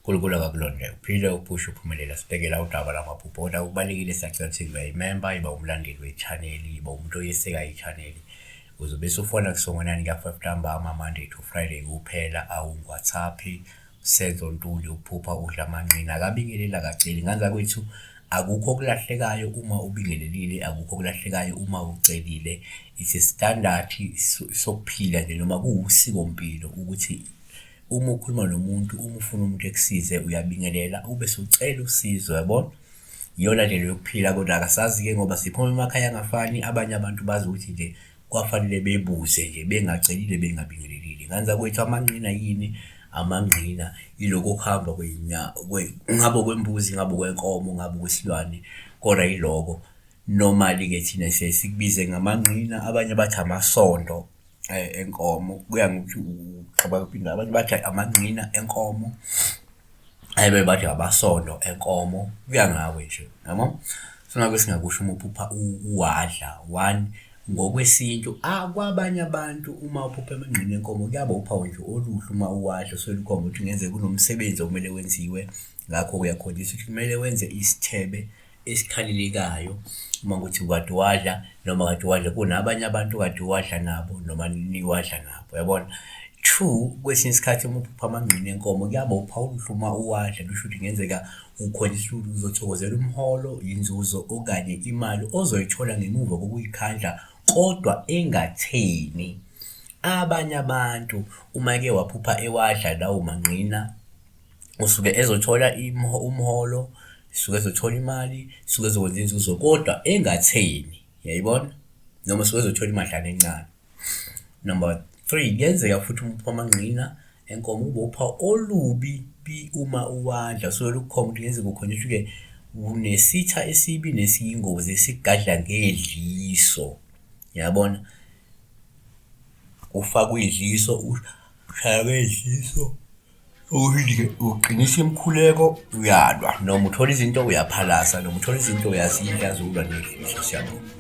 Unkulunkulu akakulonde uphile uphushe uphumelela sibhekela udaba lamaphupho kodwa kubalulekile siyacela ukuthi iba imemba iba umlandeli wechaneli iba umuntu oyesekayo ichaneli uzobe usufona kusongonani ka-5 ntambama Monday to Friday kuphela awungi-WhatsApp Senzo Ntuli uphupha udla amanqina akabingeleli akaceli ngane zakwethu akukho okulahlekayo uma ubingelelile akukho okulahlekayo uma ucelile it's a standard sokuphila nje noma kuwusikompilo ukuthi uma ukhuluma nomuntu uma ufuna umuntu ekusize uyabingelela ube sucela usizo yabona iyona ndlela yokuphila kodwa akasazi-ke ngoba siphuma emakhaya angafani abanye abantu bazi ukuthi nje kwafanele bebuze nje bengacelile bengabingelelile. Ngane zakwethu amanqina yini? Amangqina yilokhu okuhamba ngabe okwembuzi, ngabe okwenkomo, ngabe okwesilwane, kodwa yiloko. Normally-ke thina siye sikubize ngamanqina, abanye bathi amasondo enkomo, kuya ngokuthi uqhamuka kuphi indawo. Abanye bathi amanqina enkomo, abanye bathi amasondo enkomo, kuya ngawe nje, yabo. So, ngakho singakusho uma uphupha uwadla, one, Ngokwesintu, kwabanye abantu uma uphupha emangqini enkomo kuyaba uphawu nje oluhle uma uwadla usuke lukhomba ukuthi kungenzeka kunomsebenzi okumele wenziwe, ngakho uyakhonjiswa ukuthi kumele wenze isithebe esikhalelekayo uma kuwukuthi kade uwadla noma kade uwadla kunabanye abantu okade uwadla nabo noma niwadla nabo, uyabona? Two, kwesinye isikhathi uma uphupha amangqina enkomo kuyaba uphawu oluhle uma uwadla, lusho ukuthi kungenzeka Ukhonjiswa ukuthi uzothokozela umholo, inzuzo okanye imali ozoyithola ngemuva kokuyikhandla kodwa engatheni. Abanye abantu uma eke waphupha ewadla lawo mangqina, usuke ezothola umholo, usuke ezothola imali, usuke ezokwenza inzuzo kodwa engatheni, uyayibona? Noma usuke ezothola imadlana encane. Number three, kuyenzeka futhi uma uphupha amangqina enkomo kube uphawu olubi bi uma uwadla usuke lukukhomba ukuthi kungenzeka ukhonjiswe-ke unesitha esibi nesiyingozi esigadla ngedliso, uyabona? Ufakwe idliso, ushaywe idliso, uqinisa imikhuleko uyalwa noma uthola izinto uyaphalaza noma uthola izinto uyazidla zokulwa nedliso. Siyabonga.